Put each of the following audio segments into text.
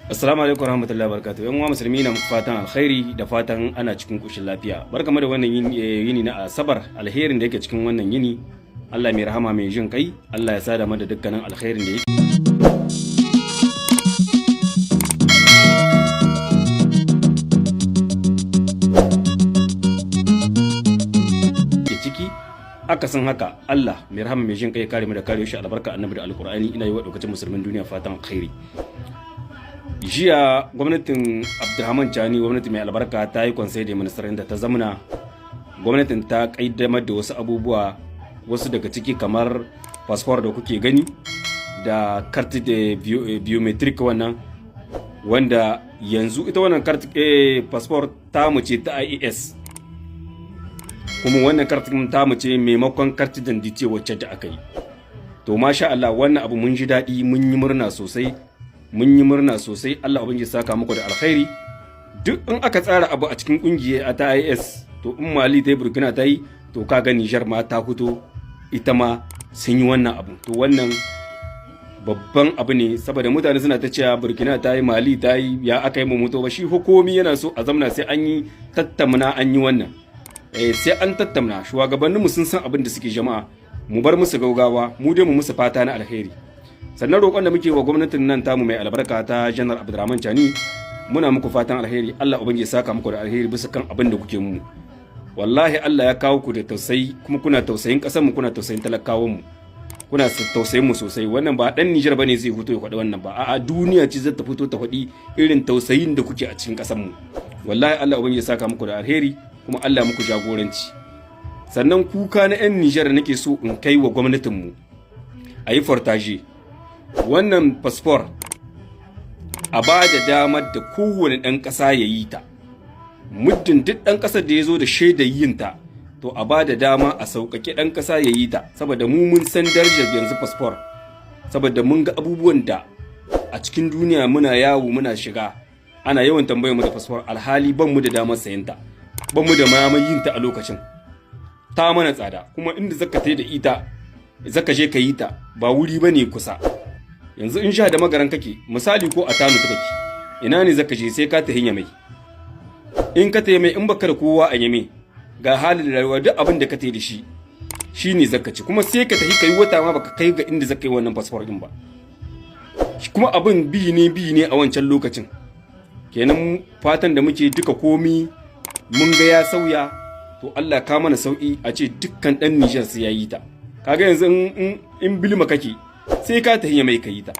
Assalamu alaikum warahmatullahi wabarakatuh. Yan uwa musulmi, na muku fatan alkhairi da fatan ana cikin koshin lafiya. Barkamu da wannan yini na Asabar. Alherin da yake cikin wannan yini, Allah mai rahama mai jin kai, Allah ya sada mana da dukkanin alkhairin da yake ciki. Akasin haka, Allah mai rahama mai jin kai ya kare mu da kare shi, albarka Annabi da Alkur'ani. Ina yi wa daukacin musulmin duniya fatan alkhairi. Jiya gwamnatin Abdurrahman Chani, gwamnati mai albarka, ta yi conseil des ministres da ta zamana. Gwamnatin ta kaddamar da wasu abubuwa, wasu daga ciki kamar passeport da kuke gani da carte de biométrique, wannan wanda yanzu ita wannan carte passeport ta mu ce ta AES, kuma wannan carte ta mu ce maimakon carte d'identité wacce da aka yi. To masha Allah, wannan abu mun ji daɗi, mun yi murna sosai, mun yi murna sosai. Allah ubangiji saka muku da alkhairi. Duk in aka tsara abu a cikin kungiya ta AES, to in Mali ta yi, Burkina ta yi, to kaga Niger ma ta fito, ita ma sun yi wannan abu. To wannan babban abu ne, saboda mutane suna ta cewa Burkina ta yi, Mali ta yi, ya aka yi mutu ba. Shi hukumi yana so a zamna sai an yi tattamna, an yi wannan, sai an tattamna. Shugabanninmu sun san abin da suke. Jama'a, mu bar musu gaugawa, mu dai mu musu fata na alheri. Sannan roƙon da muke wa gwamnatin nan tamu mai albarka ta Janar Abdurrahman Chani, muna muku fatan alheri. Allah ubangiji ya saka muku da alheri bisa kan abin da kuke mu. Wallahi Allah ya kawo ku da tausayi, kuma kuna tausayin ƙasar mu, kuna tausayin talakawan mu, kuna tausayin mu sosai. Wannan ba dan Nijar bane zai fito ya faɗi wannan ba, a'a, duniya ce zai ta fito ta faɗi irin tausayin da kuke a cikin ƙasar mu. Wallahi Allah ubangiji ya saka muku da alheri, kuma Allah muku jagoranci. Sannan kuka na 'yan Nijar nake so in kai wa gwamnatin mu, a yi fortage wannan fasfor, a ba da damar da kowane ɗan ƙasa ya yi ta. Muddin duk ɗan ƙasar da ya zo da shaidar yin ta, to a ba da dama a sauƙaƙe ɗan ƙasa ya yi ta, saboda mu mun san darajar yanzu fasfor, saboda mun ga abubuwan da a cikin duniya muna yawo muna shiga, ana yawan tambayar mu da fasfor, alhali ban mu da damar sayan ta, ban mu da damar yin ta a lokacin, ta mana tsada. Kuma inda zaka tai da ita, zaka je ka yi ta, ba wuri bane kusa. Yanzu in sha da Magaran kake misali, ko a Tano kake, ina ne zaka je? Sai ka tafi Yamai. In ka tafi mai, in baka da kowa a Yame, ga halin rayuwa, duk abin da ka tafi da shi shine zaka ci. Kuma sai ka tafi kai wata ma baka kai ga inda zaka yi wannan passport din ba. Kuma abin bi ne bi ne a wancan lokacin. Kenan fatan da muke duka, komi mun ga ya sauya, to Allah ka mana sauki, a ce dukkan dan Nijar sai ya yi ta. Kaga yanzu in Bilma kake, sai ka tafi mai ka yi ta.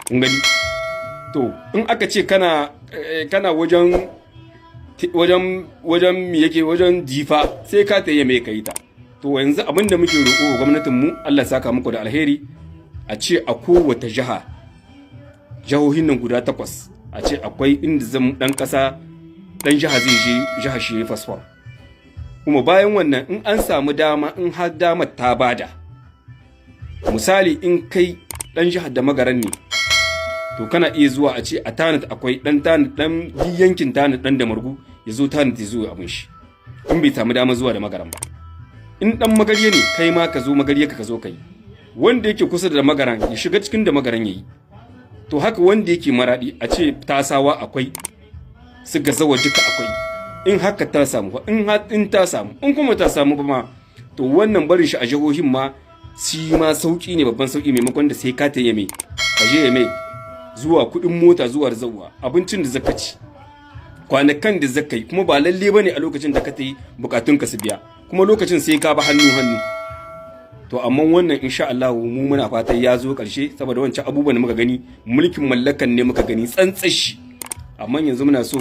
Kun gani? To in aka ce kana wajen me yake, wajen Difa, sai ka tafi mai ka yi ta. To yanzu abin da muke roƙo wa gwamnatin mu, Allah saka muku da alheri, a ce a kowace jiha, jihohin nan guda takwas, a ce akwai inda zan dan ƙasa, dan jiha zai je jiha shi fasfor. Kuma bayan wannan, in an samu dama, in har damar ta bada, misali in kai dan jihar da Magaran ne, to kana iya zuwa a ce a Tanit akwai dan Tanit, dan yankin Tanit, dan da Margu ya zo Tanit ya zo abin shi in bai samu dama zuwa da Magaran ba. In dan Magarya ne kai ma, ka zo Magarya ka zo kai. Wanda yake kusa da Magaran ya shiga cikin da Magaran yayi. To haka wanda yake Maradi, a ce Tasawa akwai, su Gazawa duka akwai. In haka ta samu, in ta samu, in kuma ta samu ba ma, to wannan barin shi a jihohin ma shi ma sauki ne, babban sauki, maimakon da sai ka ta Yame, ka je Yame, zuwa kuɗin mota, zuwa da zuwa, abincin da zaka ci, kwanakan da zaka yi, kuma ba lalle bane a lokacin da ka ta yi bukatun ka su biya, kuma lokacin sai ka ba hannu hannu. To amma wannan insha Allah mu muna fatan ya zo karshe, saboda wancan abubuwan da muka gani, mulkin mallakan ne muka gani tsantsashi. Amma yanzu muna so,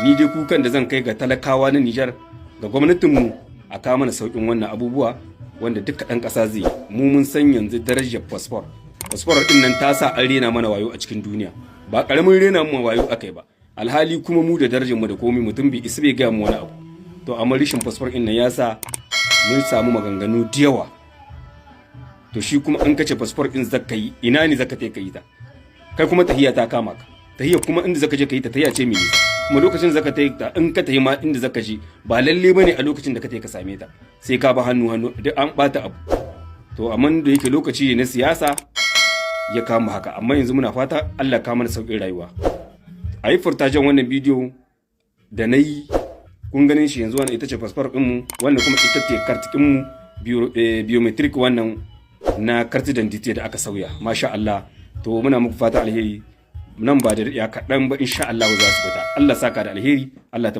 ni dai kukan da zan kai ga talakawa na Nijar, ga gwamnatinmu, a kawo mana sauƙin wannan abubuwa wanda duka ɗan ƙasa zai. Mu mun san yanzu darajar fasfor. Fasfor ɗin nan ta sa an rena mana wayo a cikin duniya, ba ƙaramin rena mu wayo aka yi ba, alhali kuma mu da darajar mu da komai, mutum bai isa bai gaya mu wani abu. To amma rishin fasfor ɗin nan ya sa mun samu maganganu da yawa. To shi kuma an kace fasfor ɗin zaka yi, ina ne zaka ka yi ta kai? Kuma tahiya ta kama ka, tahiya kuma inda zaka je ka yi ta, tahiya ce mai nisa. Kuma lokacin zaka ta ta, in ka tahi ma, inda zaka je ba lalle bane a lokacin da ka tahi ka same ta, sai ka ba hannu hannu, duk an bata abu. To amma da yake lokaci ne na siyasa, Ya kama haka, amma yanzu muna fata Allah ka mana sauƙin rayuwa. A yi furtajen wannan bidiyo da na yi, kun ganin shi yanzu. Wannan ita ce fasfar ɗinmu, wannan kuma ita ce carte ɗinmu biométrique, wannan na carte d'identité da aka sauya. Masha Allah. To, muna muku fata alheri. Nan ba da ya kaɗan ba, insha Allah za su fita. Allah saka da alheri, Allah ta